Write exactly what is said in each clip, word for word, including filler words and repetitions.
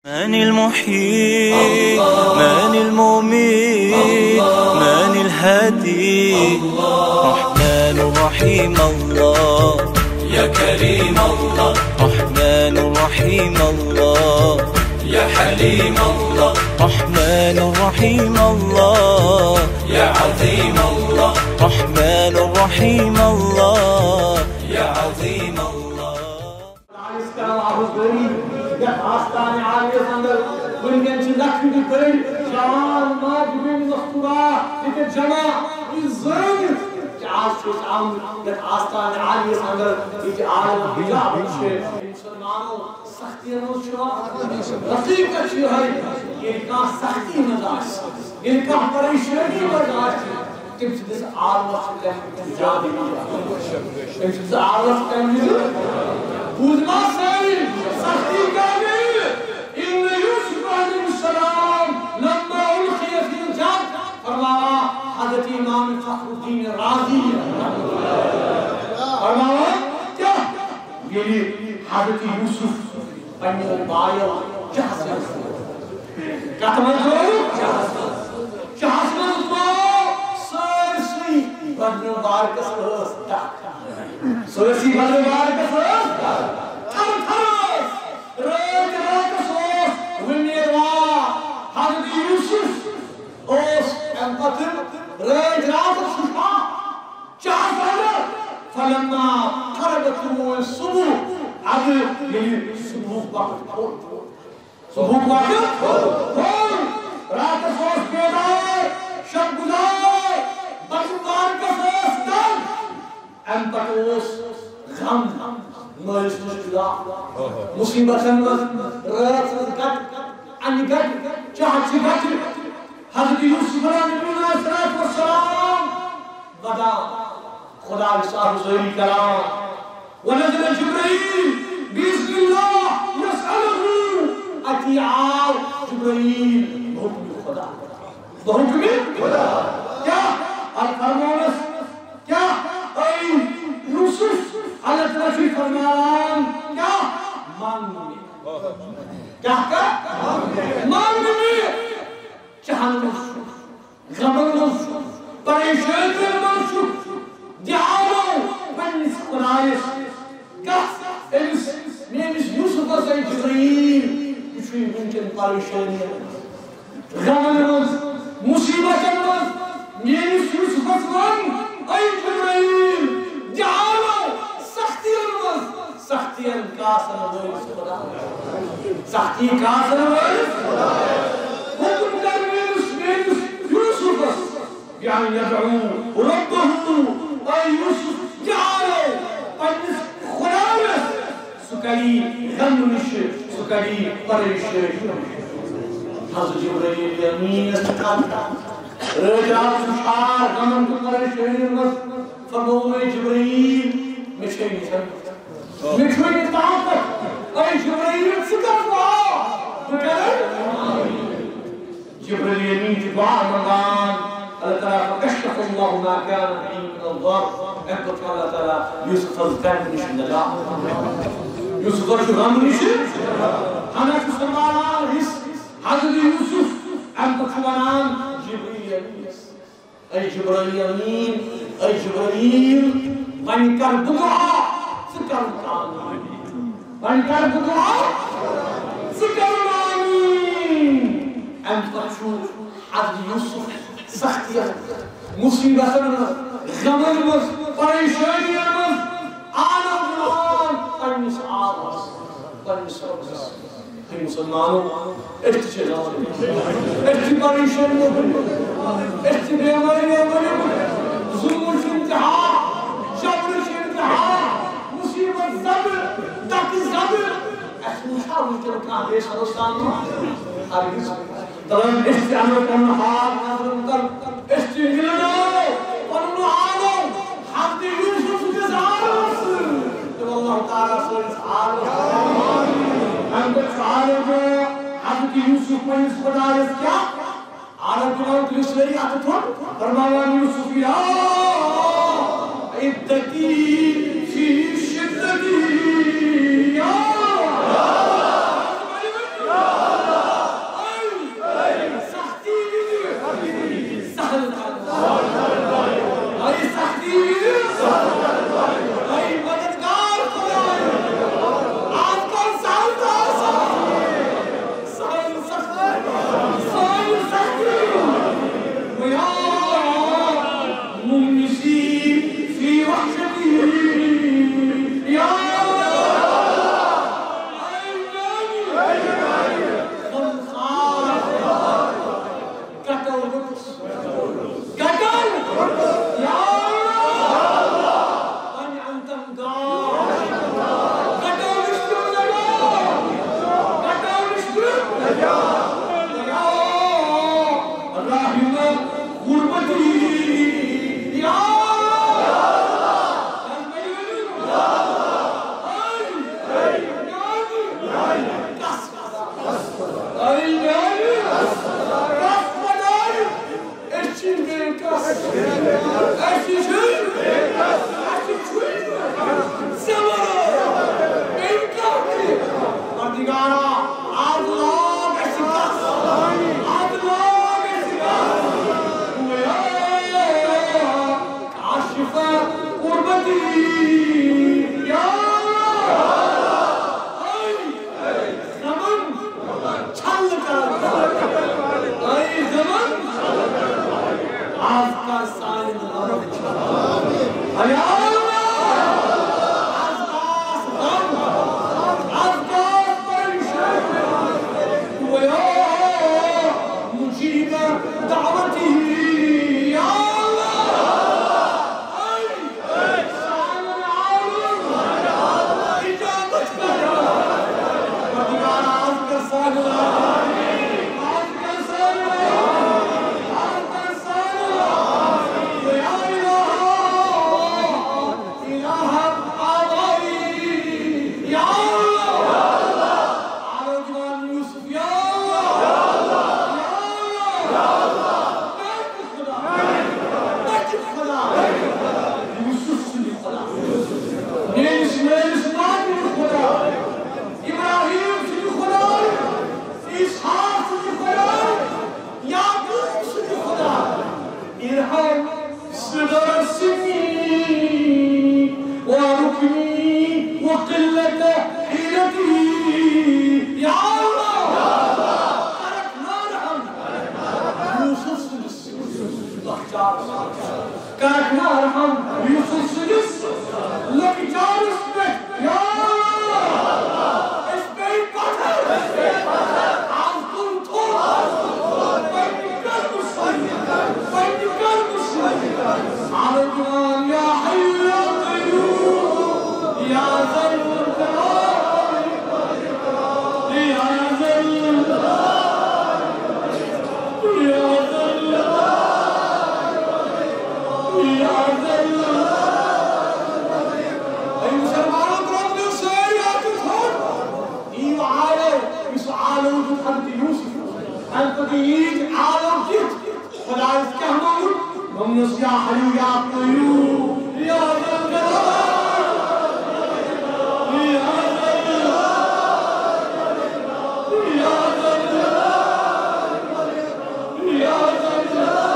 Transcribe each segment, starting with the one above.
من المحيي؟ من المميت؟ من الهادي؟ رحمن رحيم الله، يا كريم الله. رحمن رحيم الله، يا حليم الله. رحمن رحيم الله، يا عظيم الله. رحمن رحيم الله، يا عظيم الله. عالیس کران آہوزدٲری، یتھ آستانہِ عالیس اندر وٕنکٮ۪ن چھِ لکھٕ بٔڑۍ جوان ماجہِ بیٚنہِ مستورات ییٚتہِ جمع۔ یہِ زٲنِتھ کہِ آز چھُ أسۍ آمٕتۍ یتھ آستانہِ عالیس اندر، ییٚتہِ عالم حجاب چھِ۔ مسلمانو، سختی منٛز چھُ، حقیقت چھِ یِہوٚے، ییٚلہِ کانٛہہ سختی منٛز آسہِ، ییٚلہِ کانٛہہ پریشٲنی منٛز آسہِ، تٔمۍ سٕنٛدِس عالمس چھُ تَمہِ وِزِ زیادٕ یِوان۔ تٔمۍ سٕنٛدِس عالمس چھُ تَمہِ وِزِ، بوٗزما سٲری، سختی کیٛاہ گٔیہِ؟ إن يوسف عليه السلام لما ألقي في الجب، فرمایا حضرت امام فخر الدین رازی، فرمایا کیٛاہ؟ ییٚلہِ حضرت یوسف پننیو بایو چہس منٛز ترٛوو۔ کتھ منٛز ترٛوو؟ چہس منٛز۔ چہس منٛز ترٛوو۔ سٲرسٕے بدنہٕ مبارکس ٲس دکھ۔ سٲرسٕے بدنہٕ مبارکس ٲس دکھ۔ تھر تھر ٲس۔ رٲتۍ راتس اوس وُمید وار۔ حضرت یوسف اوس امہِ پتہٕ رٲتۍ راتس سُہ چھا چہس اندر۔ فلما قربت الصبح، ادٕ ییٚلہِ صبحُک وقت کھوٚت، صبحُک وقت کھوٚت، راتس اوس بیدار، شب گزار، بدنہٕ مبارکس ٲس دگ۔ امہِ پتہٕ اوس غم، مٲلِس مشکلات، مصیبتن منٛز رٲژ ہٕنٛز گٹہٕ، انہِ گٹہٕ، چہس چہِ گٹہٕ۔ حضرت یوسف علیہ السلام ودان، خدایہِ ساتھ حضوری کران۔ ونزل جبرائیل بإذن اللہ یسألہ، اتی آو جبرائیل بحکم خدا، بحکم خدا۔ کیا؟ اتھ فرمونس کیا؟ اے یوسف، اللہ تعالیٰ چھُ فرماوان کیا؟ منگ مےٚ۔ کیا کر؟ منگ مےٚ۔ چہن منٛز چھُ، غمن منٛز چھُ، پریشٲنین منٛز چھُ، دیاو پننِس خدایس۔ گژھ أمِس، میٲنِس یوسفس، اے جبرائیل، یہِ چھُے وٕنکٮ۪ن پریشٲنین منٛز، غمن منٛز، مصیبتن منٛز۔ میٲنِس یوسفس وَن، اے جبرائیل، دیاو سختین منٛز سختین کاسن وٲلِس خدا۔ سختی کاسن وٲلِس خدا۔ حکم کر میٲنِس، میٲنِس یوسفس، بأن يدعو ربه، اے یوسف، دیاو پننِس خدایس۔ سُہ کڑی غم نِش، سُہ کڑی پریشٲنی نِش۔ حضرت جبرائیل امین یس تھل، رٲتۍ راتھ چھُ شار غمن تہٕ پریشٲنین منٛز۔ فرموو، اے جبرائیل، مےٚ چھے نہٕ ضروٗرت، مےٚ چھُے نہٕ طاقت۔ اے جبرائیل، ژٕ کر دُعا، بہٕ کرٕ۔ جبرائیل امین چھُ دُعا منٛگان، اللہ تعالیٰ، فکشف اللہ ما كان به من الضر۔ امہِ پتہٕ چھُ اللہ تعالیٰ یوسفس غمہٕ نِش نجات۔ یوسفس چھُ غمہٕ نِش، ہنا چھُ سنبھالان حصہٕ حضرت یوسف۔ امہِ پتہٕ چھُ ونان جبرائیل امینس، اے جبرائیل امین، اے جبرائیل، وۄنۍ کر بہٕ دُعا، ژٕ کر نہٕ کانٛہہ۔ وۄنۍ کر بہٕ دُعا، ژٕ کر نہٕ آمیٖن۔ امہِ پتہٕ چھُ حضرت یوسف سختین، مصیبتن منٛز، غمن منٛز، پریشٲنین منٛز آنند نِوان پننِس آبس، پننِس رۄبس۔ ہے مسلمانو، أسۍ تہِ چھِ غمن منٛز۔ أسۍ تہِ پریشٲنی منٛز۔ أسۍ تہِ بیمٲرۍ ویمٲرۍ۔ ظلمٕچ انتہا، جبرٕچ انتہا، مصیبت زدٕ، دکہٕ زدٕ۔ اَسہِ وٕچھا وٕنکٮ۪ن کانٛہہ بیٚیہِ سرس تام؟ ہرگز۔ دپان أسۍ تہِ اَنو پنُن حال نظرن تل۔ أسۍ تہِ مِلناوو پنُن عالم حضرت یوسف کِس عالمس سۭتۍ۔ تہٕ اللہ تعالیٰ سٲنِس عالمس۔ اَمہِ پتہٕ چھُ عالم وَنان، حضرت یوسف پننِس خدایس کیٛاہ؟ عالم دِوان تُلِو سٲری اَتھٕ تھوٚد، فرماوان، یوسف یا عدتی فی شدتی یا حضرت یوسف۔ اَمہِ پتہٕ ییٖتۍ عالم کِتھ؟ خۄدایَس کیٛاہ ووٚنُن؟ دوٚپنَس، یا حیو یا قیوم، یا ذا الجلال، یا ذا الجلال، یا ذا الجلال، یا ذا الجلال۔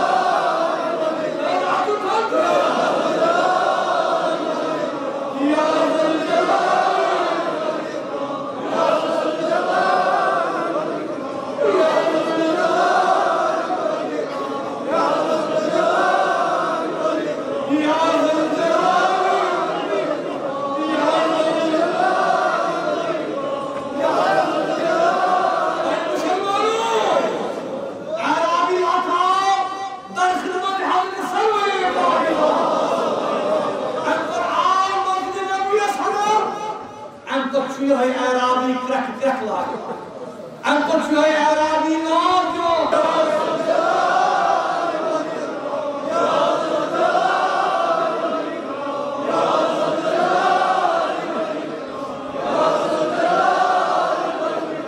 اَمہِ پتہٕ چھُ یِہوٚے اعرابی کرٛٮ۪کھ کرٛٮ۪کھ لاگان۔ اَمہِ پتہٕ چھُ یِہوٚے اعرابی ناو دِوان۔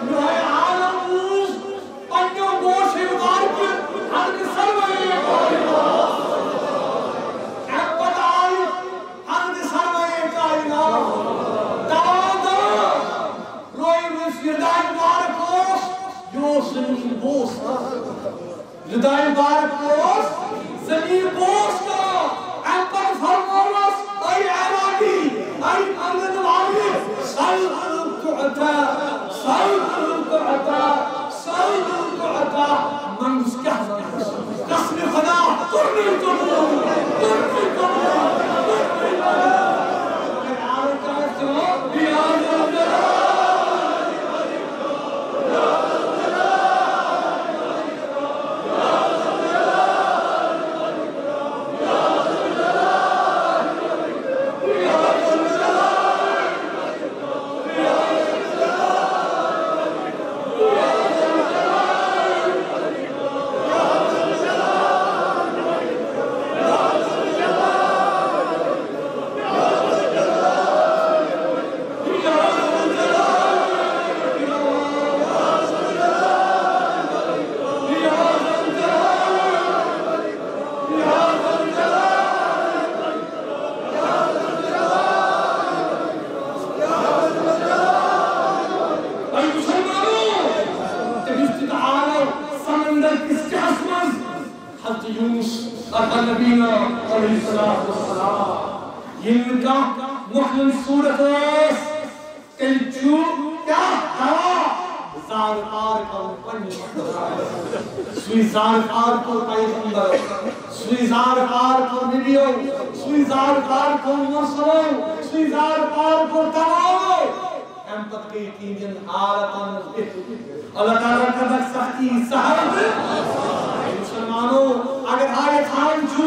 یِہوٚے عالم روٗز پنٛنیو گوشو مارکہِ حضرت سروِ کائنات۔ اَمہِ پتہٕ آیہِ حضرت سروِ کائنات۔ دوا دوا۔ روے روے سُہ رداے مبارک اوس، یہِ اوس زٔمیٖن بوس کران۔ رداے مبارک اوس زٔمیٖن بوس کران۔ اَمہِ پتہٕ فرمووُس، اے اعرابی، اے انگن والی، سل تعطیٰ، سل تعطیٰ، سل تعطیٰ۔ منٛگُس کیٛاہ منٛگُس؟ قسمِ خدا، کوٚرنُے قبوٗل، کوٚرنُے قبوٗل، کوٚرنُے قبوٗل۔ مگر عالم کیٛاہ اوس دِوان؟ اے مسلمانو، تٔمِس دیُت آلو سمندر کِس کیٛاہس منٛز۔ حضرت یونس علیٰ نبینا علیہ الصلوۃ والسلام۔ ییٚلہِ نہٕ کانٛہہ مۄکلن صوٗرت ٲس، تیٚلہِ چھُ کیٛاہ کران؟ زارٕ پار کرُن پننِس خۄدایَس۔ سُے زارٕ پار کوٚر پیغمبر، سُے زارٕ پار کوٚر نبیو، سُے زارٕ پار کوٚر مرسلو، سُے زارٕ پار کوٚر تمامو۔ اَمہِ پتہٕ گٔے تِہنٛدٮ۪ن حالتن منٛز بہتری۔ اللہ تعالیٰ کرنکھ سختی سہل تہٕ۔ مسلمانو، اگر حاجت خان چھُ،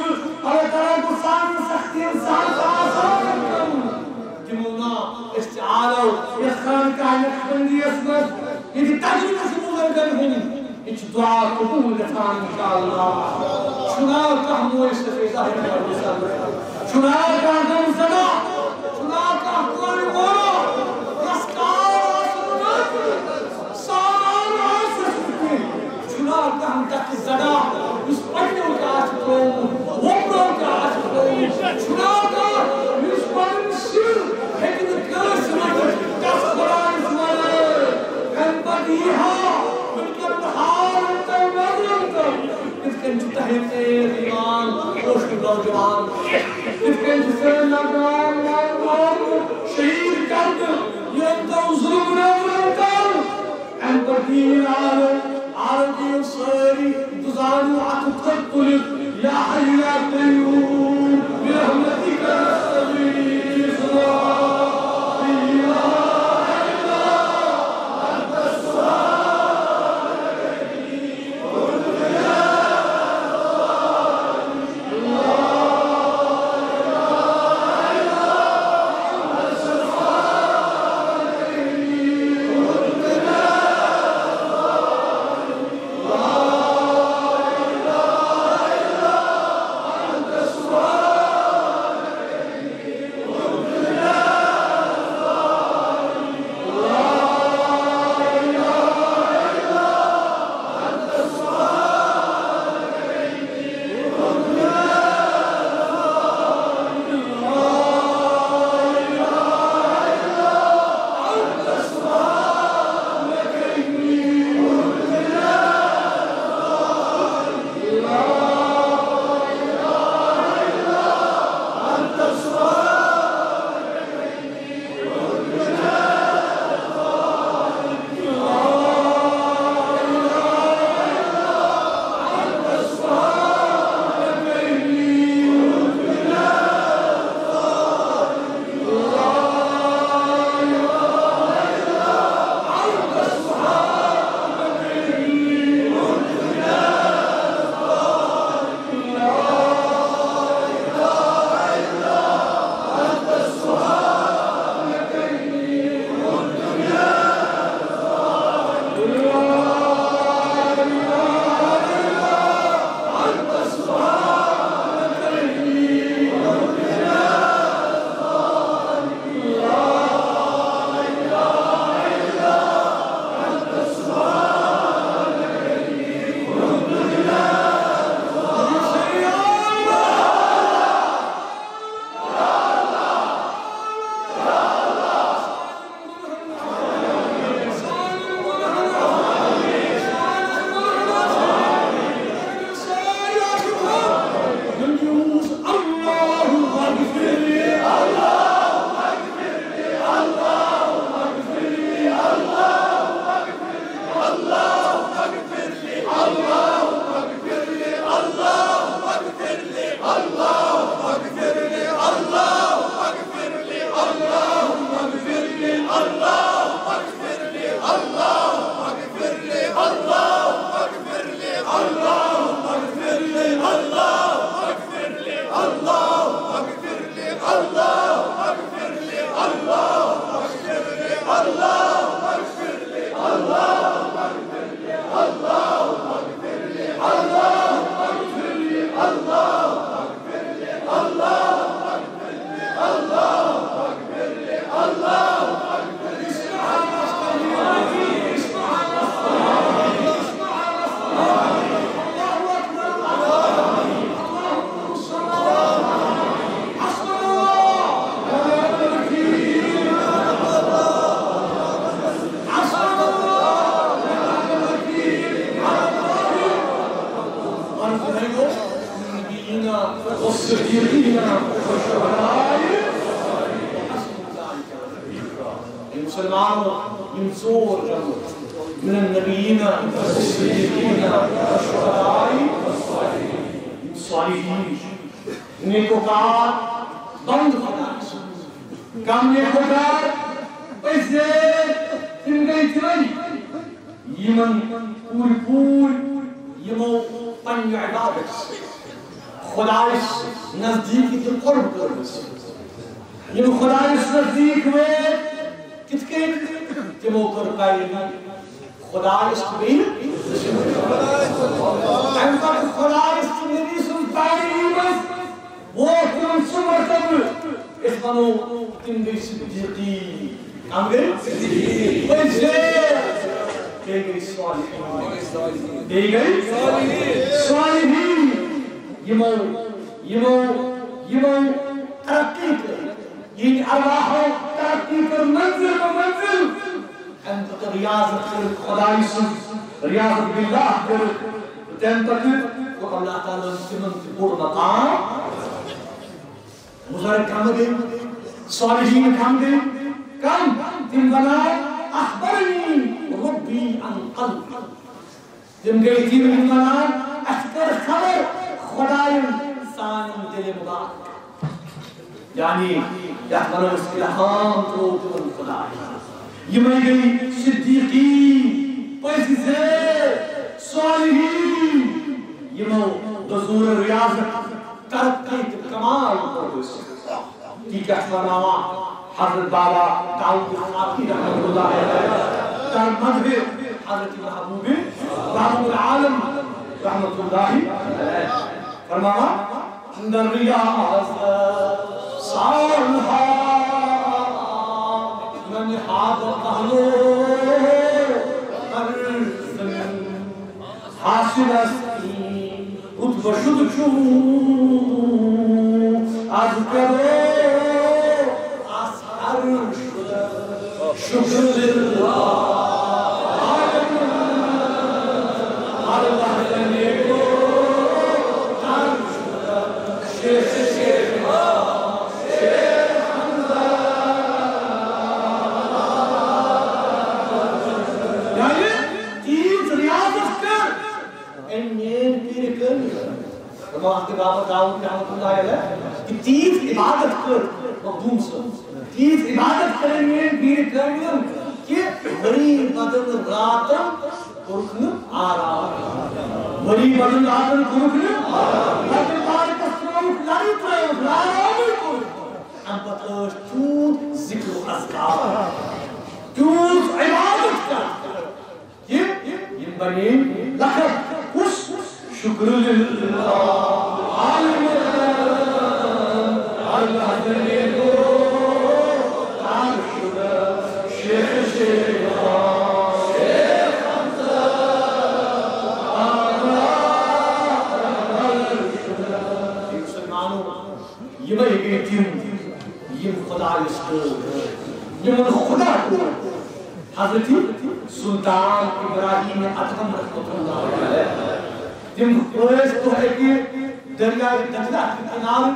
اللہ تعالیٰ گوٚژھ سانٮ۪ن سختین سہل تہٕ آسان کرُن۔ تِمو نا أسۍ تہِ آلو یَتھ خانقاہ نقشبندیَس منٛز، ییٚتہِ تجلیس بزرگن ہُنٛد۔ یہِ چھُ دُعا قبوٗل گژھان اِنشاءاللہ۔ چھُنا کانٛہہ موج سفید ظاہر کرنہٕ سببہٕ؟ چھُنا کانٛہہ غم زدہ؟ چھُنا کانٛہہ کورِ مول؟ یَس کار آسہِ نہٕ کٲنٛسہِ، سامان آسہِ نہٕ کینٛہہ۔ چھُنا کانٛہہ دکہٕ زدہ، یُس پننیو تہِ آسہِ ترٛوومُت، وۄپرو تہِ آسہِ ترٛوومُت؟ چھُنا کانٛہہ یُس پنُن سِر ہیٚکہِ نہٕ کٲنٛسہِ ؤنِتھ، تَس خۄدایَس وَنان؟ اَمہِ پتہٕ یی ہا وٕنکٮ۪ن حال تۄہہِ نظرَن تَل۔ کِتھ کٔنۍ چھُ تۄہہِ ژیر یِوان، اوشُن نوجوان؟ کِتھ کٔنۍ چھُ ژیر نوجوان، نوجوان شہیٖد کرنہٕ؟ ییٚمۍ تو ظُلم نظرَن تَل۔ اَمہِ پتہٕ یی عالم، عالم یِیِو سٲری، دُزانو اَتھٕ تھوٚد تُلِتھ، یا حی یا قیوم، برحمتک نستغیث، لا الہ الا انت سبحانک۔ اے مسلمانو، یِم ژور جمع، من النبیین، والصدیقین، والشہداء، یِم صالحین، نیکوکار بندٕ خۄدایَس۔ کم نیکوکار؟ پٔزۍ تِم گٔے تِمَے، یِمن پوٗرٕ پوٗرٕ یِمو پننہِ عبادت سۭتۍ خۄدایَس نزدیٖکی تہٕ قرب کٔرمٕژ۔ یِم خۄدایَس نزدیٖک وٲتۍ، کِتھ کٔنۍ؟ تِمو کٔر پیروی خۄدایَس تہٕ بیٚیہِ۔ اَمہِ پتہٕ خۄدایَس تہٕ نبی سٕنٛز پیروی منٛز ووت تِمن سُہ مرتبہٕ، أسۍ وَنو، تِم گٔے صدیقی۔ کم گٔے؟ پٔزۍ۔ بیٚیہِ گٔے صالحین۔ بیٚیہِ گٔے صالحین۔ یِمو، یِمو، یِمو ترقی کٔر۔ یِہِنٛدِ ارواحو ترقی کٔر منزل بہ منزل۔ اَمہِ پتہٕ ریاضت کٔر خۄدایہِ سٕنٛز، ریاضت باللہ کٔر۔ تَمہِ پتہٕ کوٚر اللہ تعالیٰ ہَن تِمن تہِ بوٚڑ مقام۔ بزرگ کم گٔے، صالحین کم گٔے، کم؟ تِم ونان، اخبرنی ربی عن قلبی۔ تِم گٔے تِم، یِم ونان، اَسہِ کٔر خبر خۄدایَن سانٮ۪ن دِلہِ مُبارک۔ یعنی یَتھ وَنو أسۍ الہام ترٛوو تِمن خۄدایَن۔ یِمے گٔے صدیقین، پٔزۍ زٲوۍ، صالحین، یِمو دٔزوٗر ریاضت، ترقی تہٕ کمال کوٚر حٲصِل۔ تی کیٛاہ چھُ فرماوان حضرت بابا داؤد اخلاقی رحمۃ اللہ علیہ، در مدح حضرت محبوب، محبوب العالم رحمۃ اللہ علیہ فرماوان، اندر ریاض سالہا ننہاد اہلو ارزن حاصل است، رتبہ شد چون از کرو اثر شد۔ شکر للہ۔ یعنی تیز ریاضت کر أمۍ میٲنۍ پیٖرِ کٲمِل۔ فرماوان تہٕ بابا داؤد رحمۃ اللہ علیہ کہ تیز عبادت کر مخدوم صٲب، تیز عبادت کر أمۍ میٲنۍ پیٖرِ کٲمِل کہ ؤری بدن راتن کوٚرُکھ نہٕ آرام۔ ؤری بدن راتن کوٚرُکھ نہٕ آرام۔ بدن تارکس ترٲوُکھ لرِ، ترٲوُکھ آرامٕے کوٚرُکھ۔ اَمہِ پتہٕ ٲسۍ تیوٗت ذِکر و اذکار، تیوٗت عبادت کران۔ یِم، یِم بنے لقب۔ کُس؟ شکر للہ۔ عالم اللہ بنے شیخ شیخ۔ مسلمانوں، یِمے گٔے تِم، یِم خۄدایَس ٹٲٹھۍ، یِمَن خۄدا ٹٲٹھۍ۔ حضرت سلطان ابراہیم ادہم رحمۃ اللہ علیہ، تِم ٲسۍ دۄہے کہِ دٔریاے دجلہ کہِ کِنارٕ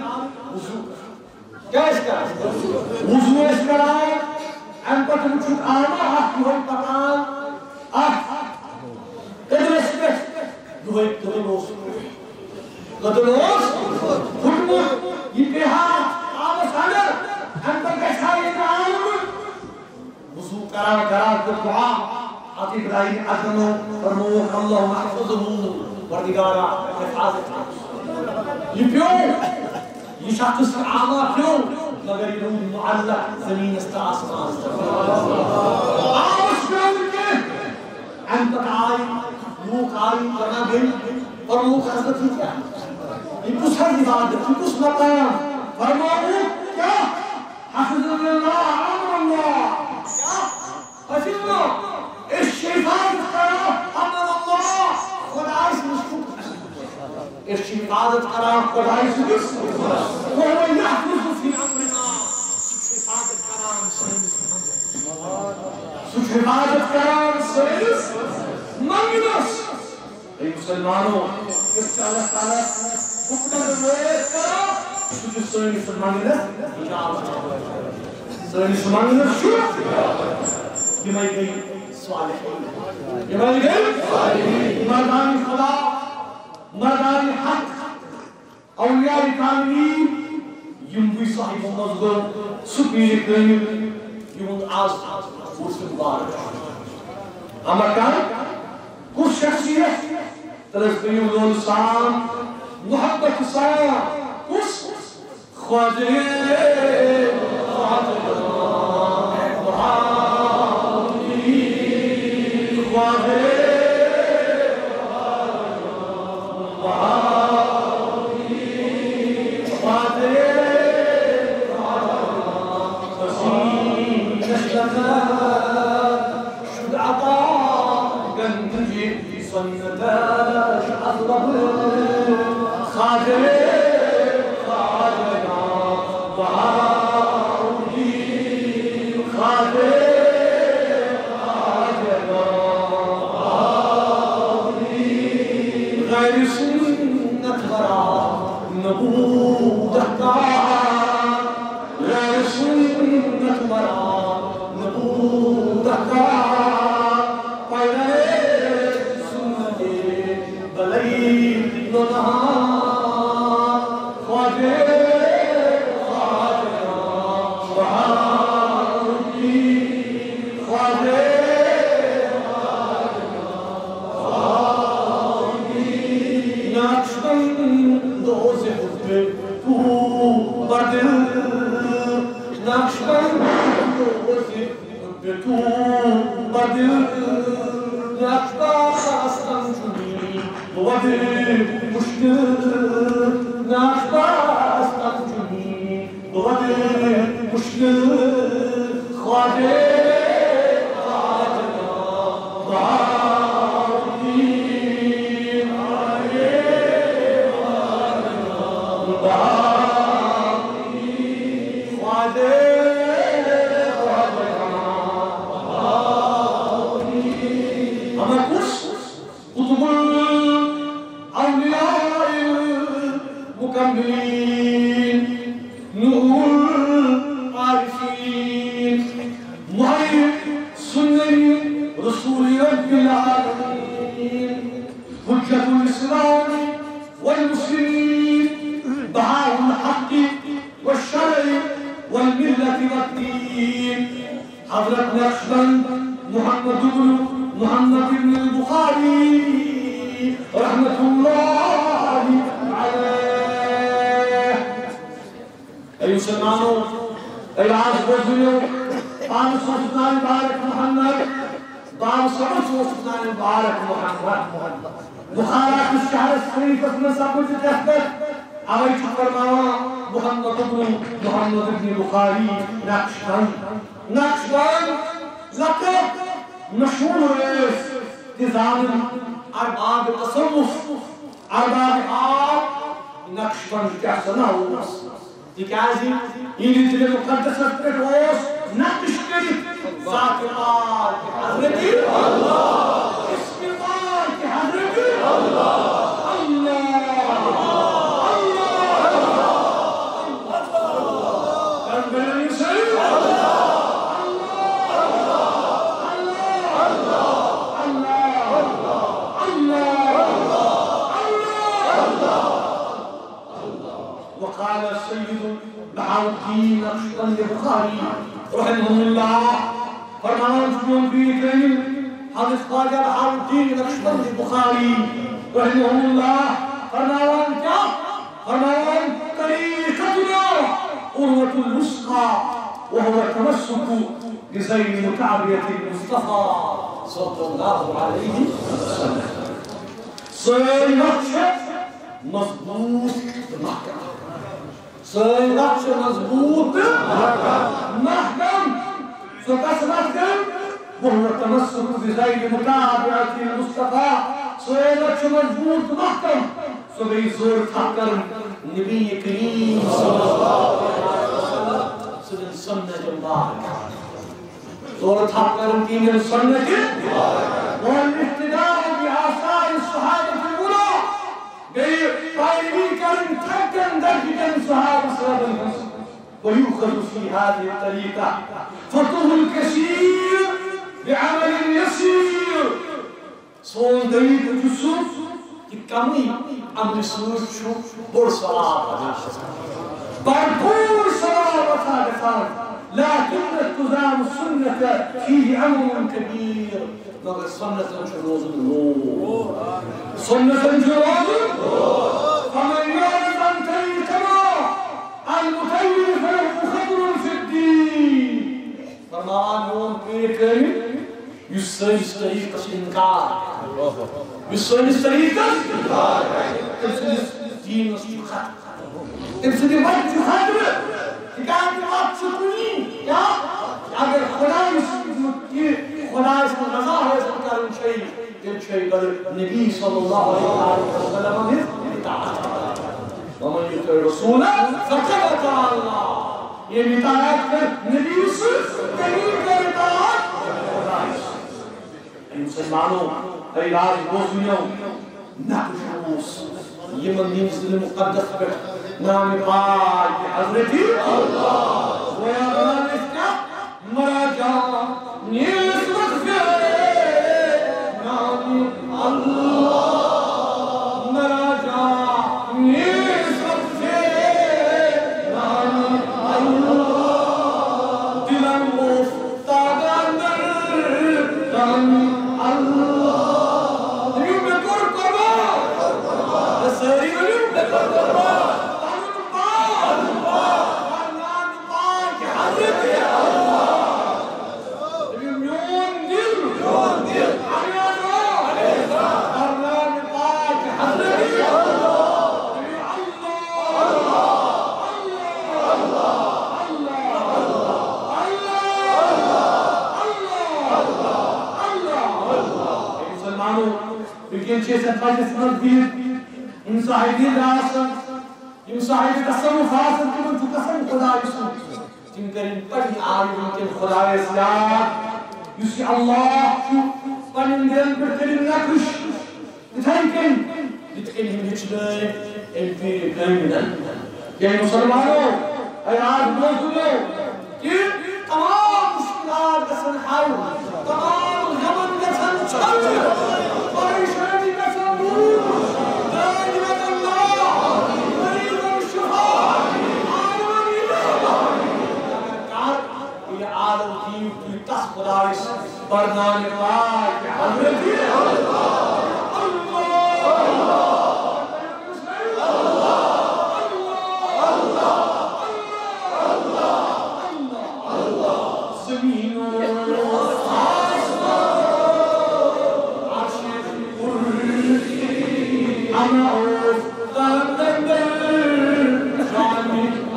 وضوٗ کران۔ کیٛاہ ٲسۍ کران؟ وضوٗ ٲسۍ کران۔ اَمہِ پتہٕ وُچھُکھ آمہ اکھ یِہوٚے پکان، اکھ کٔدلس پٮ۪ٹھ، یِہوٚے کٔدٕل اوس۔ کٔدٕل اوس پھُٹمُت، یہِ پیٚیہِ ہا اَتھ آبَس اَندَر، اَمہِ پَتہٕ گژھِ ہا یہِ نہٕ آب۔ وضوٗ کران کران تہٕ دُعا، اَتھ ابراہیم ادہمو فرمووُکھ، اللہم احفظہ، پروردگارا، حفاظت کٔرِو۔ یہِ پیوٚو۔ یہِ شخص آمہ پیوٚو، مگر یہِ روٗد معلق زٔمیٖنَس تہٕ آسمانَس تَل۔ آبَس پیوٚو نہٕ کینٛہہ۔ اَمہِ پَتہٕ آے لوٗکھ، آے وَنان، گٔے، فرمووُکھ، حضرت، یہِ کیٛاہ؟ یہِ کُس حظ عبادت؟ یہِ کُس مقام؟ فرمووُکھ، کیٛاہ؟ حفظنا اللہ، امان اللہ۔ کیٛاہ؟ حفظنا۔ أسۍ چھِ حفاظت کران، امان اللہ، خۄدایَس نِش۔ أسۍ چھِ حفاظت کران خۄدایہِ سٕنٛدِس۔ وَهُوَ يَحْفَظُ فِي أَمْرِنَا۔ سُہ چھُ حفاظت کران سٲنِس منٛگنَس۔ سُہ چھُ حفاظت کران سٲنِس منٛگنَس۔ اے مسلمانو، أسۍ چھِ اللہ تعالیٰ سُہ چھُ سٲنِس منٛگنَس اِجابت۔ سٲنِس منٛگنَس چھُ۔ یِمَے گٔے صالحین۔ یِمَے گٔے مردان خدا، مردان حق، اولیاء کاملین، یِم بُے صاحبو منٛز گوٚو سُہ پیٖرِ کٲمِل، یِہُنٛد آز عرس مبارک چھُ۔ اما کر کُس شخصیت؟ تلس کٔرِو لولہٕ سان، محبت سان۔ کُس؟ خواجہ، خواجہ، خواجہ، شد عطا گنج سنت از لب خاطر خواجگان بہاؤدین، خاطر خواجگان بہاؤدین۔ غیر سنت برا نبودہ کا، غیر سنت برا نبودہ کا، پیرے سنت بلئی نو نہاں۔ خواجہ، خواجہ، خواجہ، خواجہ، نقشبند دوز حب تو بدل، نقشبند دوز حب تو بدل، نقشبند اصلاً چنی بود مشکل، نقشبند اصلاً چنی بود مشکل، خواجہ، خواجہ، بہاؤالدین، خواجہ، خواجہ، بہاؤالدین۔ اما کُس؟ قطب الاولیاء المکملین، نور العارفین، محیی سنن رسول رب العالمین، حجة الاسلام والمسلمین، بہاء الحق والشرع والملة والدین، حضرت نقشبند محمد بن محمد بن البخاری رحمة الله عليه۔ اے مسلمانو، اے آز بوزیو، پانس اوس ناو مبارک محمد، باب صبس اوس ناو مبارک محمد۔ بخارا کِس شہرس شریفس منٛز سپُد یہِ تتھ پٮ۪ٹھ، اوے چھُ فرماوان محمد ابن محمد ابن بخاری نقشبند۔ نقشبند لقب مشہوٗر ٲسۍ تہِ زانن ارباب تصوف، ارباب حال نقشبند کیٛاہ سا ناو اوس۔ تِکیٛازِ یِہنٛدِ دِلہِ مُقدسس پٮ۪ٹھ اوس نقش کٔرِتھ ذات پاک حضرت اللہ، اسم پاک حضرت اللہ، اللہ، اللہ، اللہ۔ وقال السيد بهاء الدين نقشبند بخاري رحمه الله، فرماوان چھُ میون پیٖر کٲمِل حضرت خواجہ بہاء الدین نقشبند بخاری رحمہ اللہ، فرماوان کیا؟ فرماوان، طریقتنا عروة الوثقی وهو التمسك بذیل متعبیة المصطفی صلی اللہ علیہ وسلم۔ سٲنۍ نقش چھِ مضبوٗط تہٕ محکم۔ سٲنۍ لَتھ چھِ مضبوٗط تہٕ محکم۔ سۄ کۄس لَتھ گٔے؟ وهو التمسك بذیل متابعة المصطفی۔ سٲنۍ لَتھ چھِ مضبوٗط تہٕ محکم۔ سۄ گٔے زورٕ تھپھ کَرٕنۍ نبی کریم صلی اللہ علیہ وسلم سٕنٛدٮ۪ن سُنتن مبارکن۔ زورٕ تھپھ کَرٕنۍ تِہنٛدٮ۪ن سُنتن۔ والاقتداء بآثار الصحابة الغراء۔ بیٚیہِ پیروی کَرٕنۍ في هذه الطريقة فتح الكثير بعمل يسير. سون طریقہٕ چھُ سُہ کہِ کمٕے عملہِ سۭتۍ چھُ بوٚڑ ثواب واتان، بھرپوٗر ثواب عطا گژھان۔ لكن التزام السنة فيه أمر كبير۔ مگر سنتن چھُ روزُن لوٗر۔ سنتن چھُ روزُن لوٗر۔ فمن يعرض عن طريقنا المتين فله خطر في الدين۔ فرماوان میون پیٖر کٲمہِ، یُس سٲنِس طریٖقس اِنکار، یُس سٲنِس طریٖقس اِنکار، تٔمۍ سٕنٛدِس دیٖنس چھُ خطر۔ تٔمۍ سٕنٛدِ وَتہِ چھُ خطرٕ، تِکیٛازِ وَتھ چھِ کُنی۔ کیٛاہ؟ اگر خۄداے سٕنٛز کہِ خۄداے سٕنٛز رضا حٲصِل کَرٕنۍ چھے، تیٚلہِ چھے گۄڈٕ نبی صلی اللہ علیہ وسلم ہٕنٛز اطاعت۔ ومن يطع الرسول فقد اطاع الله۔ ییٚمۍ اطاعت کٔر نبی سٕنٛز، تٔمی کٔر اطاعت خۄداے سٕنٛز۔ اے مسلمانو، اے راز بوزنیو، نقش اوس یِمن ہٕنٛدِس دِلہِ مُقدس پٮ۪ٹھ نامِ پاک حضرت اللہ۔ گویا بناوِ أسۍ کیٛاہ؟ مراجع نیس وقفے نامِ اللہ۔ مراجع نیس وقفے نامِ اللہ۔ دِلن اوس تاگان در کامِ اللہ۔ دٔپِو، مےٚ کوٚر قربان۔ ہے، سٲری ؤنِو، مےٚ کوٚر قربان۔ پنُن پان۔ پنُن پان۔ پاک حضرت اللہ۔ دٔپِو، میون دِل۔ میون دِل۔ اَمہِ آزاد۔ اَمہِ آزاد۔ پرناونہٕ پاک حضرت اللہ۔ دٔپِو، اللہ، اللہ، اللہ۔ اے مسلمانو، وٕنکیٚن چھِ أسۍ اَتھ مجلسہِ منٛز بِہِتھ۔ یِم صاحبِ رِضا آسَن، یِم صاحبِ تصوف آسَن، تِمَن چھُ قسم خۄدایہِ سُنٛد۔ تِم کٔرِن پننہِ آیہِ وٕنکیٚن خۄدایَس یاد، یُس یہِ اللہ چھُ، پننٮ۪ن دِلن پٮ۪ٹھ کٔرِن نقش۔ یِتھَے کٔنۍ، یِتھ کٔنۍ أمۍ ہیٚچھنٲے أمۍ پیٖرِ کٲمِلَن۔ اے مسلمانو، اے آز برونٛہہ کُن یِیِو کہِ تمام مُشکِلات گژھن حل، تمام غمن گژھن ژھٮ۪نہٕ، پریشٲنی گژھن دوٗر، دٲدۍ وطن دوا، مریضن شفا، عالمن اجابہ۔ کر یہِ عالم دِیِو تُہۍ تس خۄدایس پرناونہٕ پاک حضرت اللہ۔ زمین و آسمان، عرش کرسی، همه اوست در دندان شان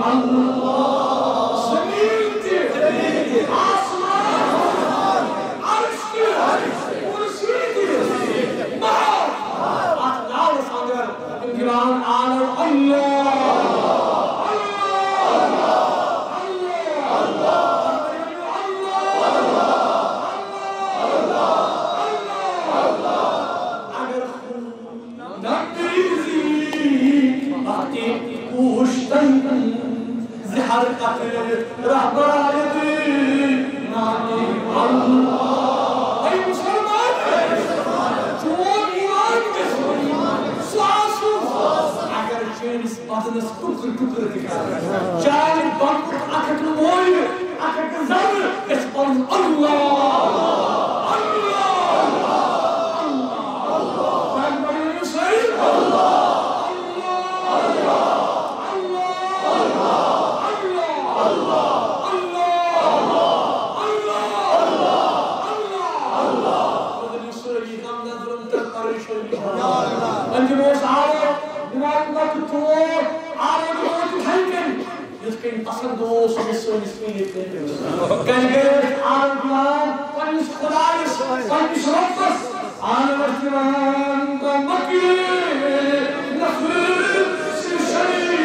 اللہ۔ زمین تہِ، آسمان، عرش تہِ، کرسی تہِ، محض اتھ ناوس اندر تِم گراوان آلو اللہ، اللہ، اللہ، اللہ۔ اگر نبریزی وقتی کوشتن زہر قطر رہبر آید نامی اللہ۔ اے مسلمان، چون ایمان گژھِ سُہ آسُن، اگر چٲنِس بدنس ٹُکرٕ ٹُکرٕ تہِ کرن۔ چانہِ بدنُک اکھ اکھ مۄل، اکھ اکھ ذرٕ گژھِ پنُن اللہ، اللہ، اللہ، اللہ۔ وۄنۍ پٔرِو سٲری، اللہ، اللہ، اللہ۔ پریشٲنی۔ وۄنۍ دِمو أسۍ آرام، دِماغ پتہٕ تور، آرام دِمو أسۍ تِتھَے کٔنۍ، یِتھ کٔنۍ پسند اوس یہِ سٲنِس پیٖر پیٖرِس۔ کَنہِ گٔے أسۍ آرام دِوان پننِس خۄدایَس، پننِس رۄبَس، آرام ٲسۍ دِوان تہٕ مۄکلے نفس شیطانی۔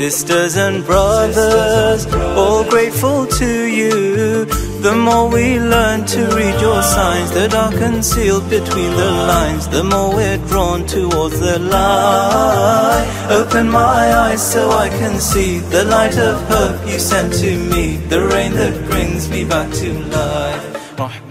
Sisters and brothers, all grateful to you. The more we learn to read your signs, the dark concealed between the lines, the more we're drawn towards the light. Open my eyes so I can see the light of hope you sent to me, the rain that brings me back to life.